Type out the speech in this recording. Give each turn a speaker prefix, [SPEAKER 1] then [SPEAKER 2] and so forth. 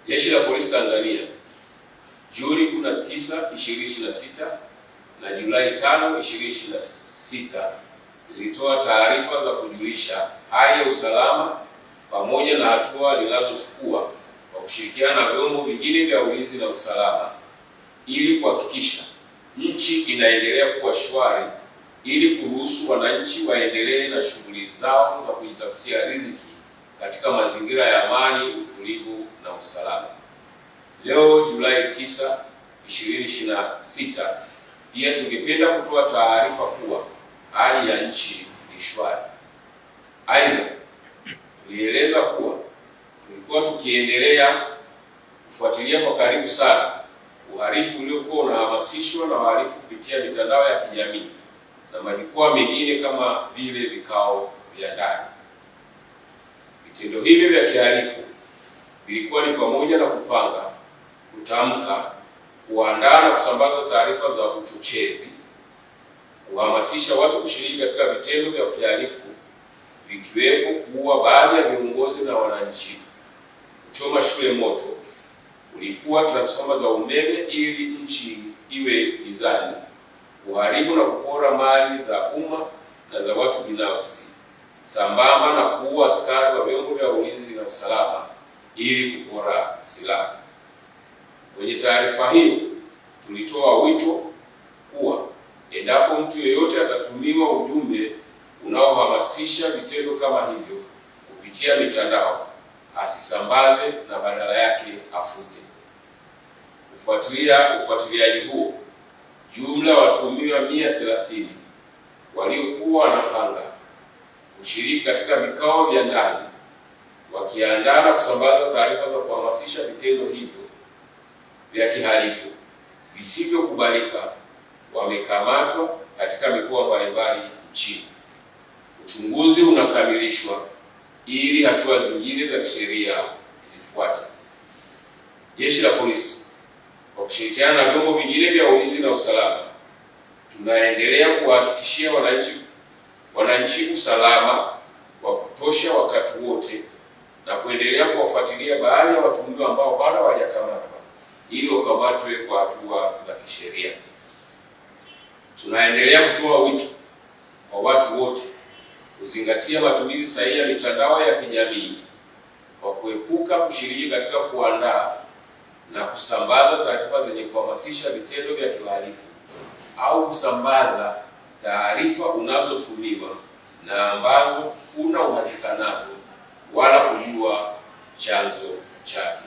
[SPEAKER 1] Jeshi la Polisi Tanzania Juni 19, 2026 na Julai 5, 2026 lilitoa taarifa za kujulisha hali ya usalama pamoja na hatua linazochukua kwa kushirikiana na vyombo vingine vya ulinzi na usalama ili kuhakikisha nchi inaendelea kuwa shwari ili kuruhusu wananchi waendelee na shughuli zao za kujitafutia riziki katika mazingira ya amani, utulivu na usalama. Leo Julai 9, 2026, pia tungependa kutoa taarifa kuwa hali ya nchi ni shwari. Aidha, tulieleza kuwa tulikuwa tukiendelea kufuatilia kwa karibu sana uhalifu uliokuwa unahamasishwa na wahalifu kupitia mitandao ya kijamii na majukwaa mengine kama vile vikao vya ndani. Vitendo hivyo vya kihalifu vilikuwa ni pamoja na kupanga, kutamka, kuandaa na kusambaza taarifa za uchochezi, kuhamasisha watu kushiriki katika vitendo vya kihalifu vikiwepo kuua baadhi ya viongozi na wananchi, kuchoma shule moto, kulipua transfoma za umeme ili nchi iwe gizani, kuharibu na kupora mali za umma na za watu binafsi, sambamba na kuua askari wa vyombo vya ulinzi na usalama ili kupora silaha. Kwenye taarifa hiyo tulitoa wito kuwa endapo mtu yeyote atatumiwa ujumbe unaohamasisha vitendo kama hivyo kupitia mitandao asisambaze na badala yake afute. Kufuatilia ufuatiliaji huo, jumla watuhumiwa 130 waliokuwa wanapanga kushiriki katika vikao vya ndani wakiandaa na kusambaza taarifa za kuhamasisha vitendo hivyo vya kihalifu visivyokubalika wamekamatwa katika mikoa mbalimbali nchini. Uchunguzi unakamilishwa ili hatua zingine za kisheria zifuate. Jeshi la Polisi kwa kushirikiana na vyombo vingine vya ulinzi na usalama tunaendelea kuwahakikishia wananchi usalama wa kutosha wakati wote na kuendelea kuwafuatilia baadhi ya watuhumiwa ambao bado hawajakamatwa ili wakamatwe kwa hatua za kisheria. Tunaendelea kutoa wito kwa watu wote kuzingatia matumizi sahihi ya mitandao ya kijamii kwa kuepuka kushiriki katika kuandaa na kusambaza taarifa zenye kuhamasisha vitendo vya kihalifu au kusambaza taarifa unazotumiwa na ambazo huna uhakika nazo wala kujua chanzo chake.